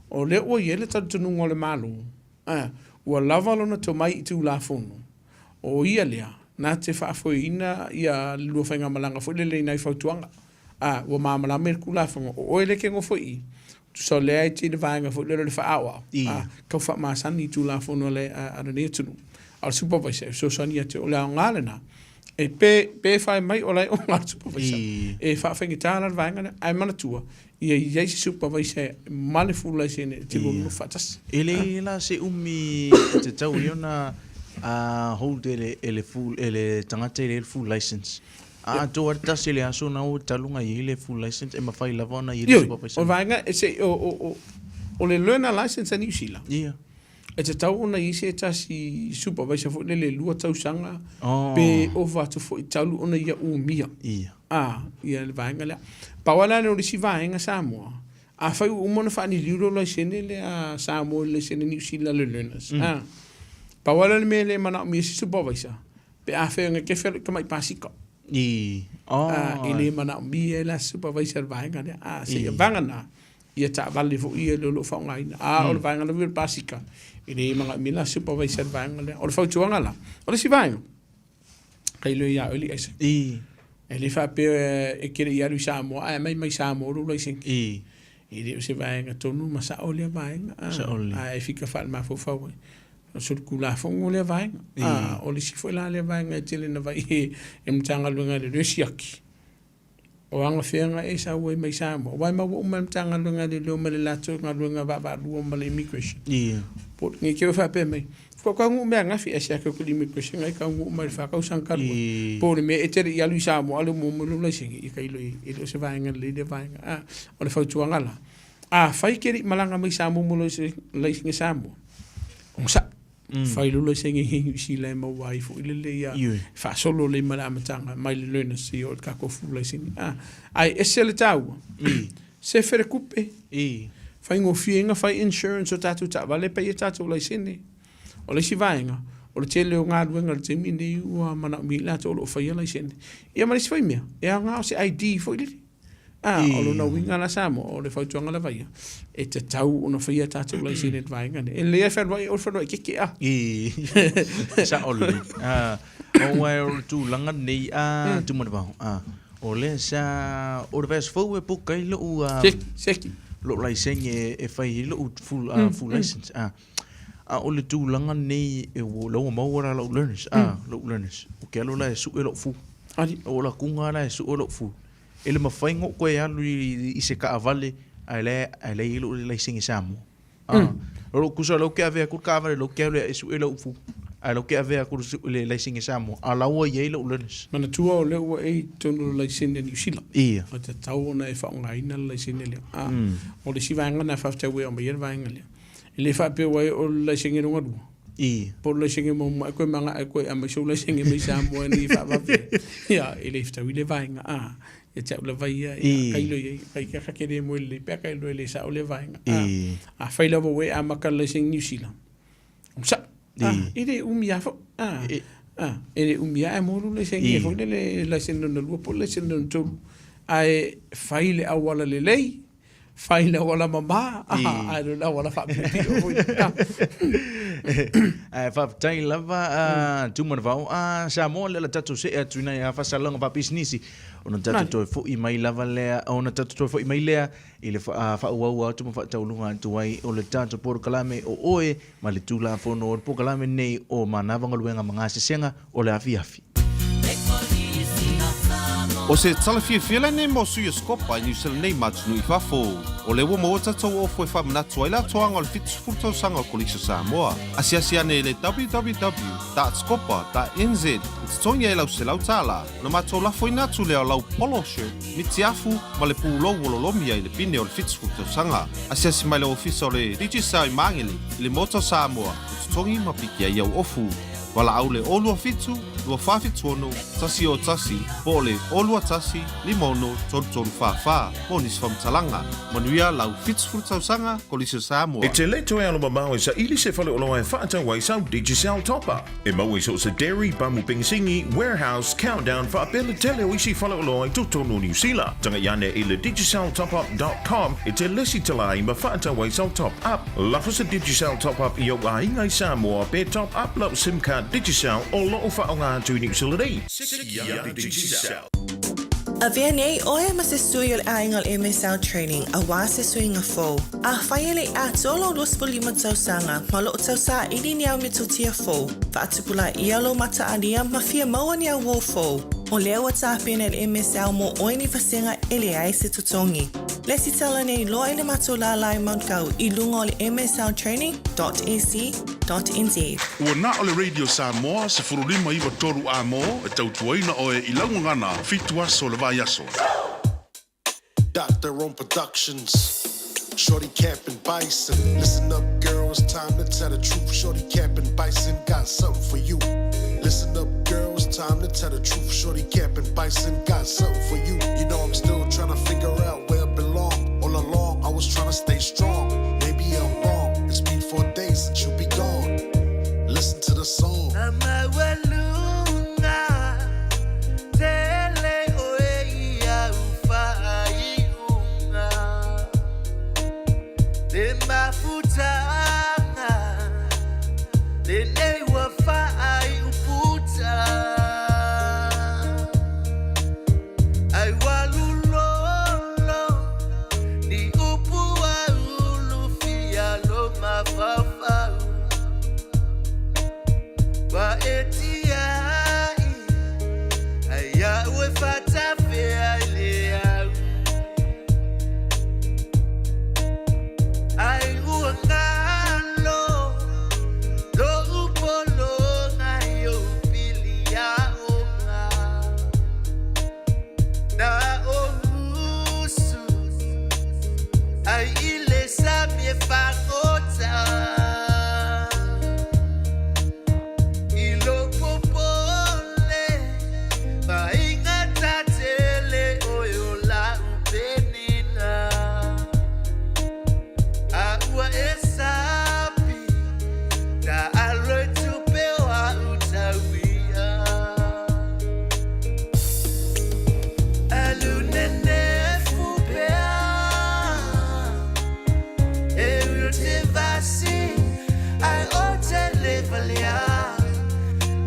o lea ua i ai le talitonuga o le Malo, a, ua lava lona tomai i Tulafono, o ia lea na te faafoeina ia le lua faigamalaga foi lele i nai fautuaga. A, ua malamalama i le Tulafono, o oe lea e te nofo i i, tusa o lea e te i le vaega foi lele o le faaoao, a, tau faamasani i Tulafono a le, a lenei atunuu. A o le supervisor e fesoasoani ia te oe. O le aoga lena, e pe, pe fai mai o la e oga le supervisor, e faafaigata la le vaega lea. Ae manatua, ia i ai se supervisor ma le full laisene e te lua nonofo faatasi. E leai la se umi e tatau ai ona hold e le, e le full, e le tagata e leai le full license. A atoa le tasi le aso na ua talu ona i ai le full license e mafai lava ona i ai le Ioe, supervisor. o le vaega e se, o, o, o, o le learner license a Niu Sila, Ia. e tatau ona i ai se tasi supervisor foi lele e 2 tausaga Oh. pe ova atu foi talu ona ia umia. Ia. A, ia le vaega lea. Pau lava la lea o le isi vaega Samoa, afai ua uma ona faaniliu lou laisene lea a Samoa i le laisene Niu Sila le learners, a, pau lava lea o le mea e le manaomia e se supervisor, Pe a fai ona kefe alu i tamai pasika. I, oh. A, e le manaomia e la supervisor le vaega lea. A, seia vagana, ia taavale foi ia le o lo o faaaogaina. A, o le vaega lava ia o le pasika, e le manaomia la supervisor le vaega lea. O le fautuaga la, o le isi vaega, tailo ia oe le Isaac. I. E le faapea e te le i alu i Samoa ae aumai mai Samoa lou laisene. I. E le o se vaega tonu ma sao lea vaega. A, Sao lelei. ae fika faalemafaufau ai. O solitulafono lea vaega. A, o le isi foi la lea vaega e tele na vai e, e Matagaluega a le Leoleo siaki. O agafeaga e sau ai mai Samoa. Aua e maua uma e le Matagaluega a Leoleo ma le latou galuega vaavaalua ma le immigration. Ia. Po o ne i te i ua faapea mai, faatoa taunuu mai ananafi ae siaki atu le immigration ai taunuu mai i le 4 tausaga talu ai. Po o le mea e te le i alu i Samoa a o lea ua maua mai lou laisene, ia tailo i ai. E le o se vaega lelei lea vaega. A, o le fautuaga la, afai e te le i malaga mai Samoa mo lou laisene Samoa, onosai, fai lou laisene i Niu Sila e maua ai foi lele ia faasolo lelei mai le amataga mai le learners seia oo i le tatou full laisene. Ae ese le taua, sefe le tupe, faigofie ai ona fai insurance o tatou taavale pe i ai tatou laisene. O le isi vaega, o le tele o galuega i le taimi lenei ua manaomia ai latou o lo o faia laisene. Ia ma le isi foi mea, e aoga o se ID foi lele. A, o lona uiga la Samoa, o le fautuaga lava ia, e tatau ona faia tatou laisene i le vaega lea. E lelei lava le fealuai, aua le fealuai keke a. I, sao lelei. A, aua o le tulaga lenei, a, Tumanavao, a, o lea sa, o le vaiaso fou e book ai lou, a, Seki, seki. lou laisene e fai ai lou full, full license, a. A o le tulaga lenei, e ua, la ua maua la lau learners, a, lou learners. Ou te alu la e sue lou full. Ali. O la kuga la e sue lou full. E le mafai ona ou toe alu i se taavale ae la e i ai lou laisene Samoa. O lou tusa o lea ou te ave atu le taavale o lea ou te alu e sue lau ufu, ae o lea ou te ave atu le laisene Samoa, a o la ua i ai lou learners. Manatua o lea ua e i totonu o le laisene a Niu Sila. Ia. E tatau ona e faaaogaina le laisene lea. O le isi vaega lena e faafetai ua e aumaia le vaega lea. E le faapea ua e o le laisene lona lua. I. Po o le laisene muamua e toe mana'o e toe aumai sou laisene mai Samoa ina ia faavave. Ia, e le fetaui lea vaega, a, ia te au lava ia, ia, tailo i ai, kai ka ke le moe lelei pe a tailo e le sao lea vaega. A, afai lava ua e amata le laisene Niu Sila, onosai, a, e le umi lava foi, a, a, e le umi lava ae maua lou laisene foi lele, laisene lona lua po o le laisene lona tolu. Ae fai le auala lelei, Fai le auala mama, ae le o le auala faapiopio foi. Ae faafetai lava a Tumanavao a Samoa lea la tatou see atu i nai a faasalaga faapisinisi ona tatou toe foi mai lava lea ona tatou toe foi mai lea i le faaauau atu ma faatauluga atu ai o le tatou polokalame o oe ma le Tulafono o le polokalame lenei o Manava Galuega ma Gasesega o le Afiafi. O se tala fiafia lenei mo sui o Scopa i Niu Sila nei ma atunuu i fafo. O lea ua maua tatou ofu e faamanatu ai le atoaga o le 70 tausaga o Kolisi o Samoa. Asiasi ane i le www.scopa.nz e totogi ai lau $100 ona matou lafoina atu lea o lau polo shirt, mitiafu ma le pulou ua lolomi ai le pine o le 70 tausaga. Asiasi mai le ofisa o le Digicel i Magele i le Maota o Samoa e totogi ma piki ai au ofu. Valaau le 027 2476 101 po o le 021 56 33 44 mo nisi faamatalaga. Manuia lau 70 tausaga Kolisi o Samoa. E te le toe alomamao e saili se faleoloa e faatau ai sau Digicel Top Up. E maua i so o se dairy, pamu penisini, warehouse, countdown faapea le tele o isi faleoloa i totonu o Niu Sila. Tagai ane i le digiceltopup.com e te lesitala ai ma faatau ai sau top up. Lafo se Digicel Top Up i ou aiga i Samoa pe top up lau sim card Digicel o lo o faaaoga atu i Niu Sila nei. Sikia Digicel. Avea nei oe ma se sui o le aiga o le MSL Training aua se suiga fou. Afai e le i atoa lou 25 tausaga ma o lo o tausaili ni au metotia fou, faatupulaia lou mataalia ma fia maua ni au uo fou, o lea ua tapena e le MSL mo oe ni vasega e leai se totogi. Lesitala nei loa i le matou lālā i Mount Gau i luga o le msltraining.ac.nz. Ua na o le Radio Samoa 15 9 3 amo e tautuaina oe i lau gagana 7 aso o le vaiaso. Dr. Rome Productions. Shorty capping bison. Listen up, girl, it's time to tell the truth. Shorty capping bison got something for you. Listen up, girl, it's time to tell the truth. Shorty capping bison got something for you. You know I'm still trying to figure out where I belong. All along, I was trying to stay strong. Maybe I'm wrong. It's been 4 days since you be gone. Listen to the song. Maualuga tele oe ia ufaaiuga le mafutaga lenei ua faaiuputa ai ua lulolo ni upu aulufia lo mafaufau ua e tiai ai au e fatafea i le au ai ua galo lo'u pologa i ou piliaoga na o usu ai i le sami e fagota i lou popole faigata tele oe o lau penina a ua e sapi ta alo i tupe o a'u tauia alu nenefu pea e ui o te vasi ai o te le valea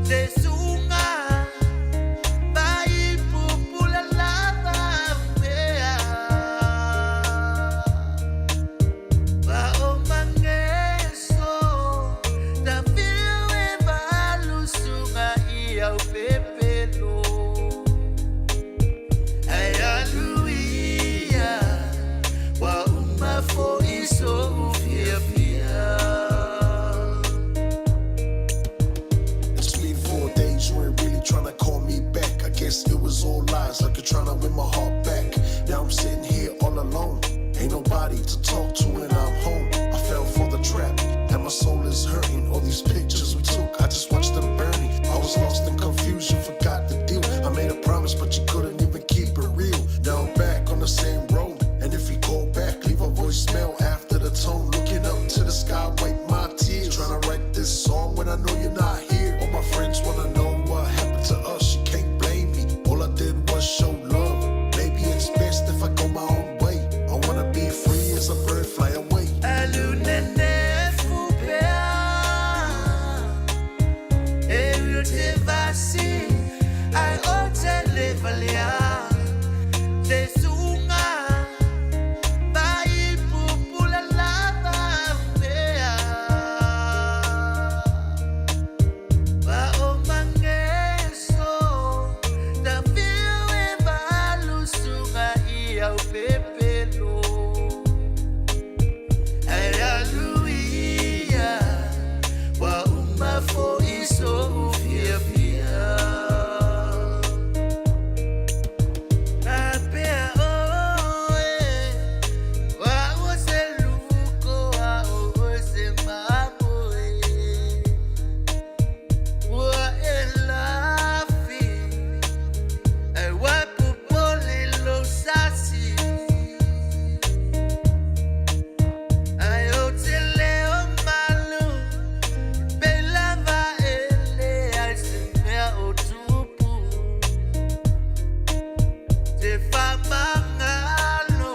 te suga vai pupula lava mea Va o mangeso ta fiu e valusuga i au pepelo Ai aluia ua uma fo'i so'u fiafia. It's been 4 days, you ain't really trying to call me back. I guess it was all lies, like you're trying to win my heart back. Now I'm sitting here all alone. Ain't nobody to talk to when I'm home. I fell for the trap, and my soul is hurting. All these pictures we took, I just watched them burning. I was lost in confusion, forgot the deal. I made a promise, but you couldn't even keep it real. Now I'm back on the same road. And if you call back, leave a voicemail after the tone. Looking up to the sky, wipe my tears. Trying to write this song when I know you're not here. All my friends wanna know what happened to us. You can't blame me. All I did was show love. Maybe it's best if I go my own way. I wanna be free as a bird, fly away. Alu nenefu pea. te faamagalo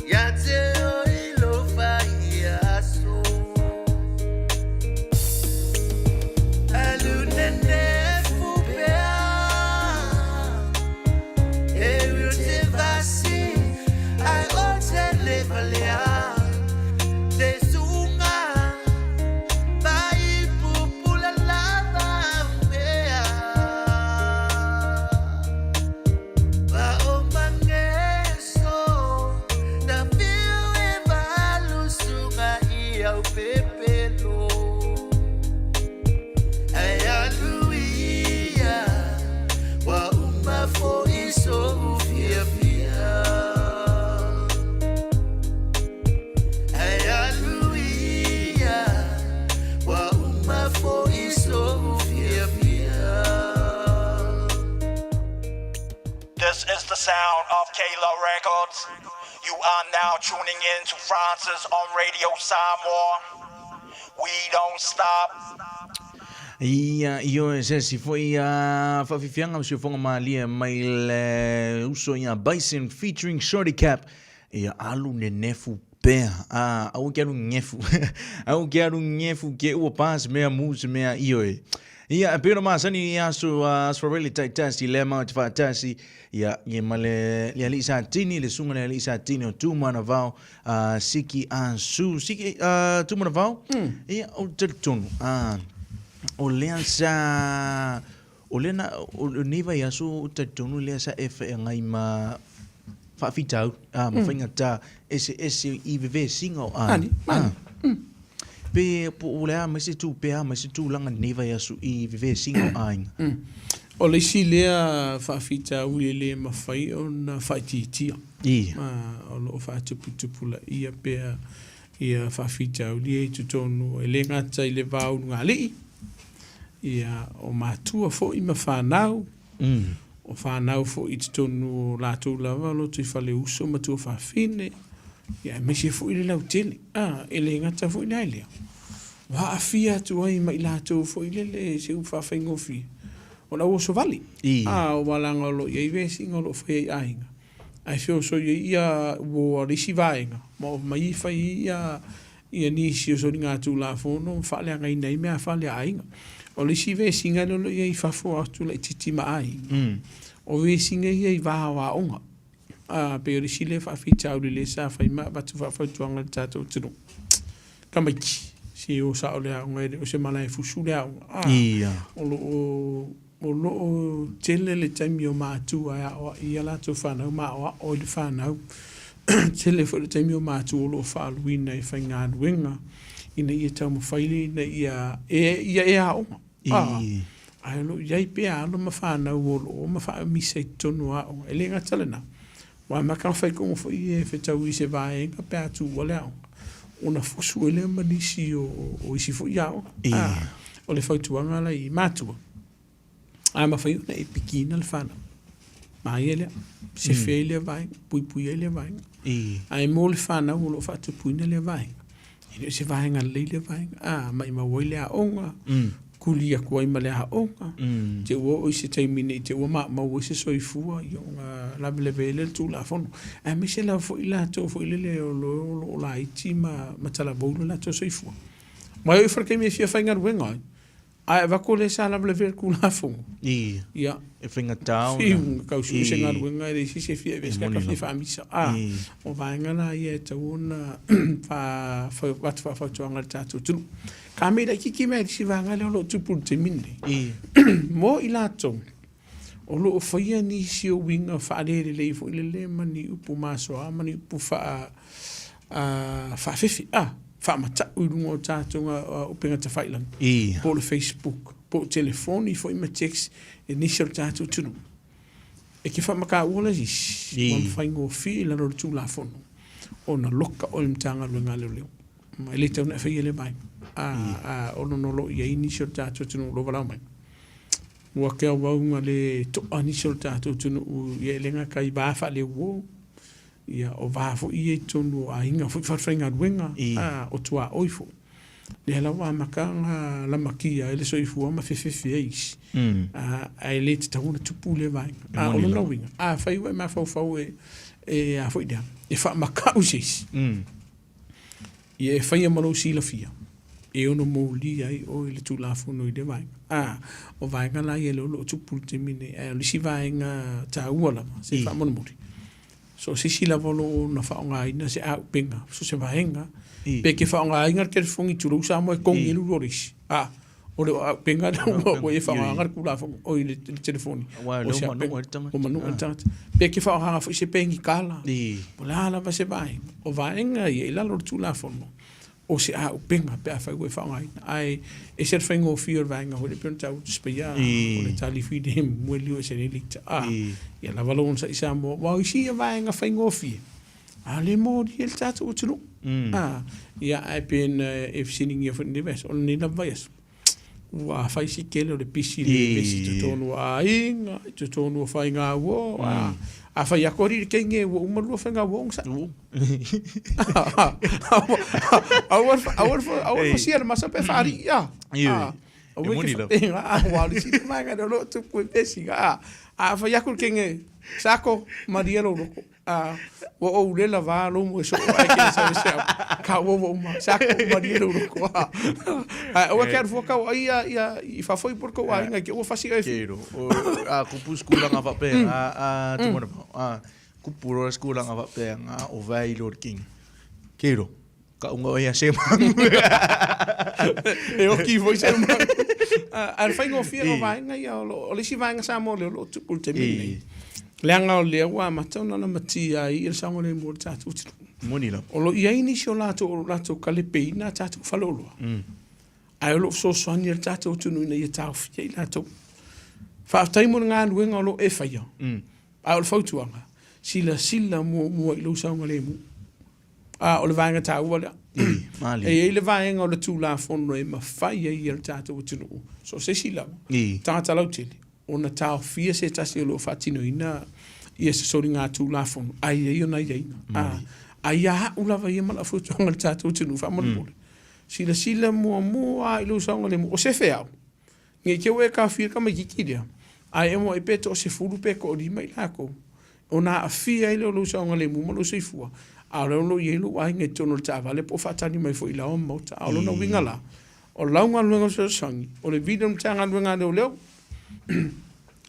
ia te oe i lou faiaso. Alu nenefu pea, e ui o te vasi, ai o te le valea, te suga vai pupula lava mea. This is the sound of Kayla Records. You are now tuning in to Francis on Radio Samoa. We don't stop. Ia, ioe, se isi foi faafiafiaga ma siufofoga malie mai le uso ia Bison featuring Shorty Cap, ia alu nenefu pea. A, aua ke alu ngefu. Aua ke alu ngefu ke ua pa se mea mu se mea, ioe. Ia, e pei ona masani i aso, aso Farele taitasi, lea matou te faatasi, ia, ia ma le, le alii Satini, le susuga i le alii Satini o Tumanavao, Siki a Su. Siki, Tumanavao, ia, ou te talitonu, o lea sa, o lea na, o lenei vaiaso ou te talitonu lea sa e feagai ma faafitauli, ma faigata eseese i vevesiga o aiga. Mani, mani. Pe po o le a mai se tu, pe a mai se tulaga i lenei vaiaso i vevesiga o aiga. O le isi lea faafitauli e le mafai ona faaitiitia. O lo o faatuputupulaia pea ia faafitauli ia i totonu, e le gata i le va o ulugalii, ia, o matua foi ma fanau, o fanau foi i totonu o latou lava loto i faleuso ma tuafafine, ia, aemaise foi le lautele. E le gata foi la i lea, ua aafia atu ai ma i latou foi lele se upu faafaigofie, o le auosovale. Aua leaga o lo o i ai vesiga o lo o faia i aiga, ae feosoi ai ia uo a le isi vaega, ma omai fai ai ia ia nisi o soligatulafono ma faaleagaina ai meafale a aiga. O le isi vesiga lea o lo o i ai i fafo atu laitiiti ma aiga, o vesiga ia i va o aoga. Ā, pei o le isi lea faafitauli lea sa fai ma avatu faafautuaga i le tatou atunuu. Tamaiti, se o sao le aoga e le o se malae fusu le aoga. Ā, o lo o, o lo o tele le taimi o matua e aoai i a latou fanau ma aoao i le fanau. Tele foi le taimi o matua o lo o faaaluina i faigaluega ina ia taumafai le ina ia e ia e aoga. Ae o lo o i ai pea alo ma fanau o lo o ma faamisa i totonu o aoga. E le gata lena, aua ma ka faikogo foi e fetau i se vaega pe a tuua le aoga, ona fusu ai lea ma nisi o, o isi foi aoga. O le fautuaga la i matua, a mafai ona e pikiina le fanau, māia lea, sefe ai lea vaega, puipui ai lea vaega. Ae mo le fanau o lo o faatupuina lea vaega, E le o se vaega lelei lea vaega. A, maimau ai le aoga, kuli atu ai ma le aoga, te ua oo i se taimi nei te ua maumau ai se soifua, ia ona lavelave ai lea i le Tulafono. Aemaise lava foi latou foi lele o lo o laiti ma talavou lo latou soifua. Ma e oo ifo i le taimi e fia faigaluega ai, Ae avatu lea sa lavelavea le Tulafono. I. Ia. E faigata ona. Fiu, tau sue se galuega e leai se isi e fia avea se tagata fia faamisa. A, o vaega la ia e tatau ona avatu faafautuaga i le tatou atunuu. Ka mea laitiiti mai le isi vaega lea o lo o tupu i le taimi lenei. I. Mo i latou o lo o faia nisi o uiga faalelelei foi lele ma ni upu masoa ma ni upu faa faafefe, a, faamatau i luga o tatou upega tafailagi, po o le Facebook, po o telefoni foi ma text i nisi o le tatou atunuu. E te faamataua le isi, ua faigofie i lalo o le Tulafono ona loka oe i le Matagaluega a Leoleo. Ma e le tatau ona e faia lea vaega. A, ona o lo o i ai nisi o le tatou atunuu o lo o valaau mai. Ua te auauga le to'a nisi o le tatou atunuu ia e le gata i va faaleuo, Ia, o va foi ia i totonu o aiga foi falefaigaluega, a, o tuaoi foi. Lea la ua amata ona lamatia ai le soifua ma fefefe ai isi, ae le tatau ona tupu lea vaega. A o lona uiga, afai ua e mafaufau e, e a foi lea, e faamakau se isi, ia e faia ma lou silafia, e ono molia ai oe i le Tulafono i lea vaega. A, o vaega la ia lea o lo o tupu i le taimi lenei, ae o le isi vaega taua lava, se faamolemole, So o se isi lava o lo o na faaaogaina se auupega, so se vaega, pe ke faaaogaina le telefoni tulou Samoa e togi ai le ulu o le isi. A, o le auupega lea ua e faaaogaina le Tulafono, oi le telefoni. Aua o lea ua manua ai le tagata. Ua manua ai le tagata. Pe ke faaaogaina foi se penikala, po o le a lava se vaega. O vaega ia i lalo o le Tulafono, o se auupega pe afai ua e faaaogaina. Ae ese le faigofie o le vaega foi lea pei ona taua atu Sipaia, o le talifi le mua liu ese nei lita. A, ia lava lou onosai Samoa, aua o isi ia vaega faigofie, a o lea e molia ai le tatou atunuu. A, ia ae pei ona e fesiligia foi i lenei vaiaso, o lenei lava vaiaso, ua fai si tele o le pisi le vevesi i totonu o aiga, i totonu o faigauo, a, a fai atu alii le teine ua uma lua faigauo onosai. Aua aua le fasia le masa pe faalii a. Ioe. E moni lava. Aua o le isi vaega lea o lo o tupu e vesi. A fai atu le teine, Sako, malie lou loto. Ua ou le lava lou moe soo ae ke sau se au. Ka ua ua uma. Sako, malie lou loto. Ae aua ke alu fua kau ai ia ia i fafo i po o le tou aiga i te ua fasi oe. Ke ro. A kupu se tulaga faapea, a Tumanavao, a kupu loa se tulaga faapea, o vai loa le kini. Ke ro. Ka unga oe ia se mangu. E oki foi se mangu. Ae o le faigofie o vaega ia, o le isi vaega Samoa lea o lo o tupu i le taimi lenei. Leaga o lea ua amata ona lamatia ai le saogalemu o le tatou atunuu. Moni lava. O lo o i ai nisi o latou o lo o latou talepeina a tatou faleoloa. Ae o lo o fesoasoani le tatou atunuu ina ia taofia i latou. Faafetai mo le galuega o lo o e faia. Ae o le fautuaga, silasila muamua i lou saogalemu. A o le vaega taua lea. Malie. E i ai le vaega o le Tulafono e mafai ai e le tatou atunuu, so o se isi lava, tagata lautele, ona taofia se tasi o lo o faatinoina ia se soligatulafono, ae i ai ona aiaiga. A, a ia au lava ia ma lau fautuaga i le tatou atunuu, faamolemole, silasila muamua lava i lou saogalemu, o se feau, Ne i te i ua e taofia le tamaitiiti lea, ae e muai pe toasefulu pe toalima i latou, ona aafia ai lea o lou saogalemu ma lou soifua, a o lea o lo o i ai lou aiga i totonu o le taavale po o faatali mai foi i laoa ma maota. A o lona uiga la, o lau galuega fesoasoani, o le vili o le Matagaluega a Leoleo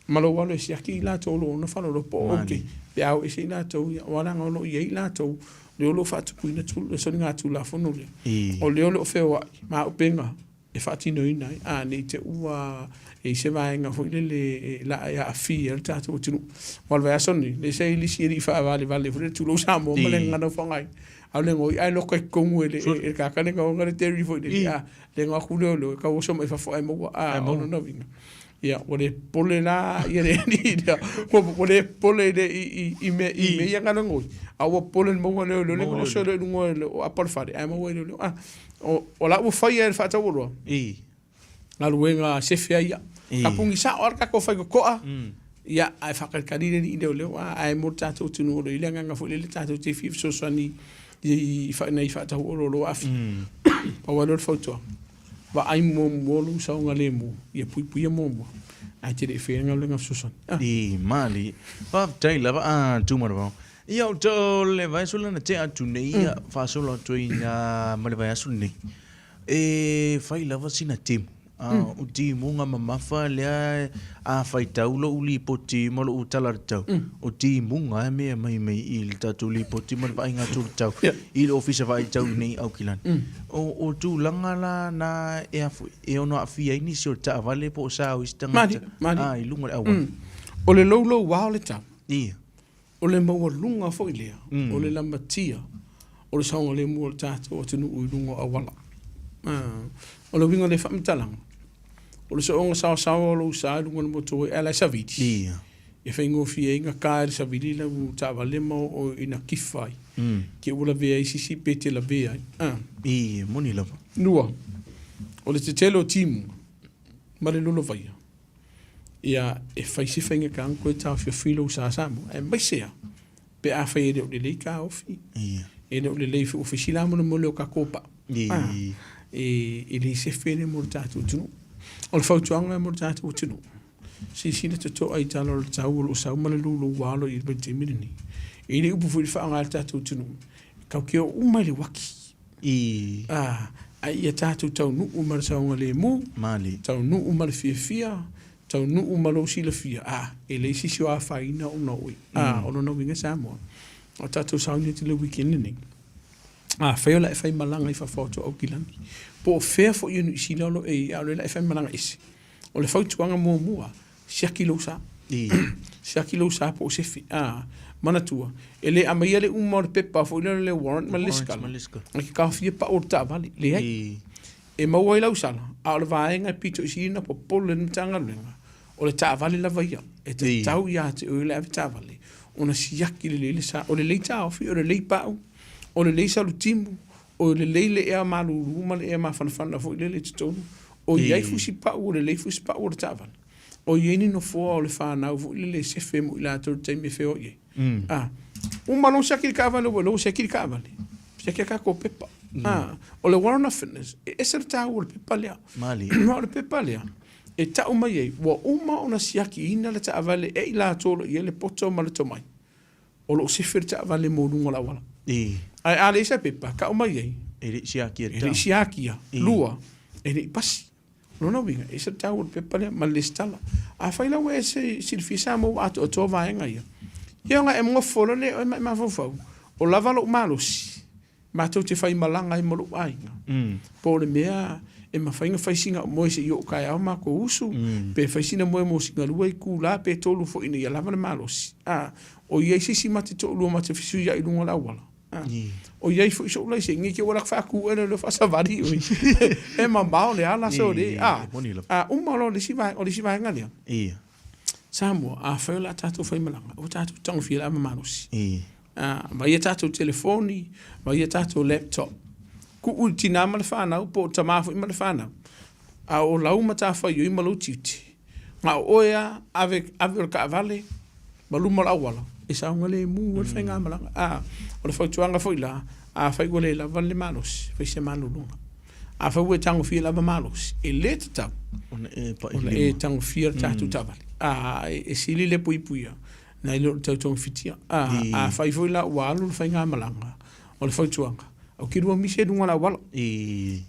ma lou alu e siaki i latou o lo o ona faleoloa po o okay pe a o ese i latou ia, aua leaga o lo o i ai i latou lea o lo o faatupuina le soligatulafono lea, o lea o lo o feoai ma auupega e faatinoina ai, a ne i te ua i ai se vaega foi lele e la e aafia ai le tatou atunuu. Aua o le vaiaso lenei, lea sa i ai le isi alii faavalevale foi lele, tulou Samoa ma le gagana ua faaaogaina, a o le igoa ae loka i totonu e le tagata le igoa le Terry foi lele, a le igoa atu lea o le tau oso mai fafo ae maua, a o lona uiga, ia ua le popole la ia le alii lea, ua le popole i mea ia na lagoi, a ua popole i le maua lea o le oso lea i luga o apa o le fale ae maua e leoleo. A O la ua faia e le faatauoloa. I. Galuega sefe ai ia. Ka puni sao lava le tatou faitotoa. Ia, ae faatalitali le alii leoleo, a, ae mo le tatou atunuu o lo o i ai le agaga foi lele tatou te fia fesoasoani i nai faatauoloa o lo o aafia. Pau lava lea o le fautuaga, vaai muamua lou saogalemu, ia puipuia muamua, ae te le i faia le galuega fesoasoani. I, malie. Faafetai lava a Tumanavao. Ia, o le vaiaso lea na tea atu nei, ia, faasolo atu ai ma le vaiaso lenei, e fai lava sina timu. O timuga mamafa lea a faitau lou lipoti ma lou tala o le tau, o timuga e mea mai mai i le tatou lipoti ma le vaaiga atu o le tau i le Ofisa Vaai Tau i nei i Aukilani. O tulaga la na e a foi, e ono aafia ai nisi o le taavale po o sa o isi tagata i luga o le auala. O le louloua o le tau. Ia. O le maualuga foi lea o le lamatia o le saogalemu o le tatou atunuu i luga o auala. O le uiga o lea faamatalaga, o le sooga saosaoa o lou sa i luga o le motu e ala e savili, e faigofie ai ona ta e le savili lau taavale ma oo ina kifa ai, te i ua lavea ai se isi pe te lavea ai. E moni lava. Lua, o le tetele o timuga ma le lolovaia, Ia, e fai se faigata ona toe taofiofi lou sa Samoa, aemaise lava pe afai e le o lelei taofi. Ia. E le o lelei foi, ua fai si lamolemole o tatou paa. Ia. E le sefe lea mo le tatou atunuu. O le fautuaga mo le tatou atunuu, silasila totoa i tala o le tau o lo o sau ma le louloua o lo o i ai i le vaitaimi lenei. E i ai le upu foi lea e faaaoga e le tatou atunuu, tatou te o uma i le uaki. I. A, a ia tatou taunuu ma le saogalemu, Malie. taunuu ma le fiafia, taunuu ma lou silafia, a, e leai se isi o afaina ona o oe. A, o lona uiga Samoa, o tatou sauni atu i le weekend lenei, afai o le a e faimalaga i fafo atu o Aukilani, po o fea foi o Niu Sila o lo o e i ai, a o lea o le a e faimalaga ese, o le fautuaga muamua, siaki lou sa. Siaki lou sa po o sefe. A, manatua, e le aumaia le uma o le pepa foi lea o le warrant ma le lesitala, e te taofia pau o le taavale. Leai. E maua ai lau sala, a o le vaega e pito i sili ona popole le Matagaluega, o le taavale lava ia. E tatau ia te oe le avetaavale ona siaki lelei le sa. O le lelei taofi, o le lelei pau, o le lelei salutimu, o le lelei le ea malulu ma le ea mafanafana foi lele i totonu, o i ai fusi pau, o lelei fusi pau o le taavale, o i ai ni nofoa o le fanau foi lele e sefe mo i latou i le taimi e feoai ai. A, uma loa siaki le taavale, ua iloa ua siaki le taavale, siaki a tatou pepa. A, o le warrant of fitness, e ese le taua o le pepa lea. Malie. Ma o le pepa lea, e tau mai ai, ua uma ona siakiina le taavale e i latou o lo o i ai le poto ma le tomai. O lo o sefe le taavale mo luga o le auala. I. Ae a leai se pepa, tau mai ai. E le i siakia E le i siakia. Lua, e le i pasi. O lona uiga, e ese le taua o le pepa lea ma le lesitala. Afai la ua e silafia Samoa ua atoatoa vaega ia, ia ona e nofo loa lea oe ma e mafaufau, o lava lou malosi, matou te faimalaga ai ma lou aiga, po o le mea e mafai ona fai sina moe se i oo taeao matou usu, pe fai sina moe mo sina lua itula pe tolu foi ina ia lava le malosi. A, o i ai se isi ma te toalua ma te fesuiai i luga o le auala. A, o i ai foi so'u laisene, ne i te i ua alu atu faatu oe lea faasavali oe. E mamao le ala sole. A, a uma loa le isi vaega, o le isi vaega lea. Samoa, afai o le a tatou faimalaga, ua tatou tagofia le ava malosi. Vaai a tatou telefoni, vaai a tatou laptop. Tuu i le tinā ma le fanau, po o le tamā foi ma le fanau. A o lau matafaioi ma lou tiute, na o oe lava, ave, ave o le taavale ma luma o le auala, e saogalemu ai le faigamalaga. A, o le fautuaga foi la, afai ua le lava le malosi, fai se malologa. Afai ua e tagofia lava malosi, e le tatau ona e pai ona e tagofia le tatou taavale. A, e sili le puipuia nai lo le tau togafitia. A, afai foi la ua alu le faigamalaga, o le fautuaga, au ki lua misi e luga o le auala.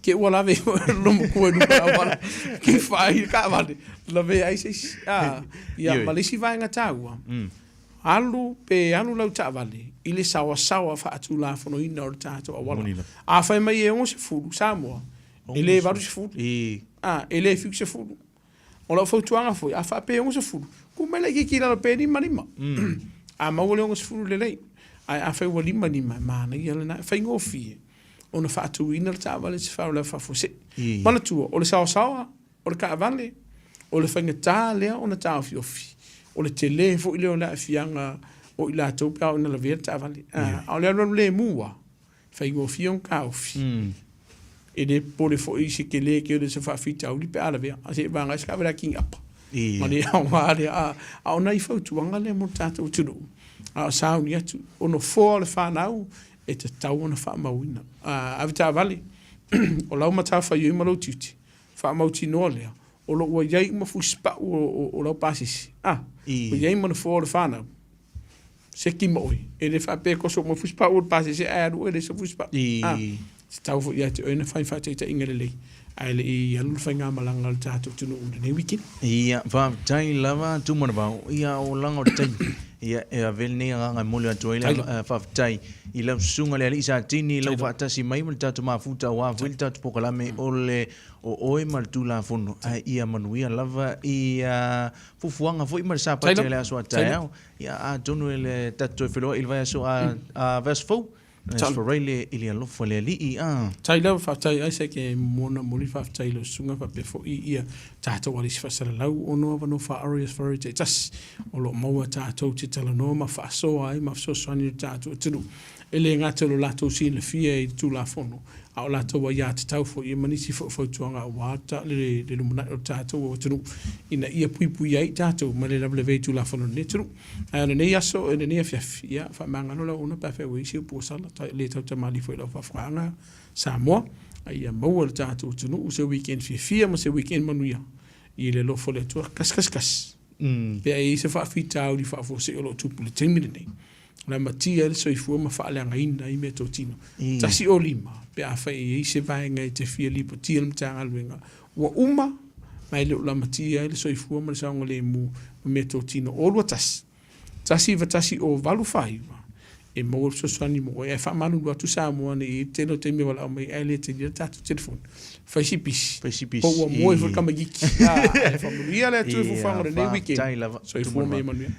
Ke ua lave lo matua i luga o le auala, ki whai i taavale, lave ai se isi. A, ia, ma le isi vaega taua, Alu pe alu lau taavale i le saoasaoa faatulafonoina o le tatou auala. Afai mai e 60 Samoa, e le 80, a, e le 70. O lau fautuaga foi, a faapea e 60, tuu mai laitiiti i lalo pe 55. A maua le 60 lelei. Ae afai ua 55, e manaia lena, e faigofie ona faatuina le taavale i se faalavelave faafuasei. Manatua, o le saoasaoa O le taavale, o le faigata lea ona taofiofi, o le tele foi lea o le aafiaga o i latou pe a oo ina lavea le taavale. A o le alualu lemu lava, e faigofie ona taofi. E le popole foi i se tele tele o se faafitauli pe a lavea, ae seiavagana ai se taavale a kiniapa. Ma le aoga lea. A o nai fautuaga lea mo le tatou atunuu, a o sauni atu, o nofoa o le fanau e tatau ona faamauina. Avetaavale, o lau matafaioi ma lou tiute, Faamautinoa lea, o lo o ua i ai uma fusipau o lau pasese, a, ua i ai ma nofoa o le fanau, seki ma oe. E le faapea e toso uma fusipau o le pasese ae alu oe e leai sau fusipau. A, tatau foi ia te oe ona fai faataitaiga lelei ae le i alu le faigamalaga a le tatou atunuu i lenei weekend. Ia, faafetai lava Tumanavao. Ia, o laga o le taimi, ia, e ave lenei agaga e momoli atu ai le faafetai i lau susuga le Alii Satini i lau faatasi mai ma le tatou mafuta aua foi le tatou polokalame o le o oe ma le Tulafono ae ia manuia lava i fuafuaga foi ma le sapati o le aso a taeao. Ia atonu e le tatou toe feiloai i le vaiaso a vaiaso fou. Aso Faraile i le alofa o le Alii a. Tai lava faafetai Isaac e momona momoli faafetai i lau susuga faapea foi ia tatou alisi faasalalau ono avanoa faaoro i aso Faraile taitasi o lo o maua tatou te talanoa ma faasoa ai ma fesoasoani i lo tatou atunuu. E le gata i lo latou silafia i le Tulafono, a o latou aiatatau foi ma nisi foi o fautuaga aua le lumanai o le tatou atunuu ina ia puipuia ai tatou mai le lavelavea i Tulafono o lenei atunuu. Ae o lenei aso, o lenei afiafi, ia, faamagalo lau auauna pe afai ua i ai se upu ua sala, le tautamalii foi i lau faafofogaaga Samoa. A ia maua e le tatou atunuu se weekend fiafia ma se weekend manuia i le alofa o le Atua. 111. Pe a i ai se faafitauli faafuasei o lo o tupu i le taimi lenei, lamatia ai le soifua ma faaleagaina ai meatotino. 105, pe afai e i ai se vaega e te fia lipotia i le Matagaluega ua uma ma e le o lamatia ai le soifua ma le saogalemu ma meatotino o 21, 191 o 849, e maua le fesoasoani mo oe. Ae faamalulu atu Samoa nei, e i ai le tele o taimi e valaau mai ai ae le talia le tatou telefoni. Fai si pisi. Fai si pisi. Po ua moe foi le tamaitiiti. Ae faamanuia le Atua i fuafuaga o lenei weekend. Faafetai lava. Soifua ma ia manuia.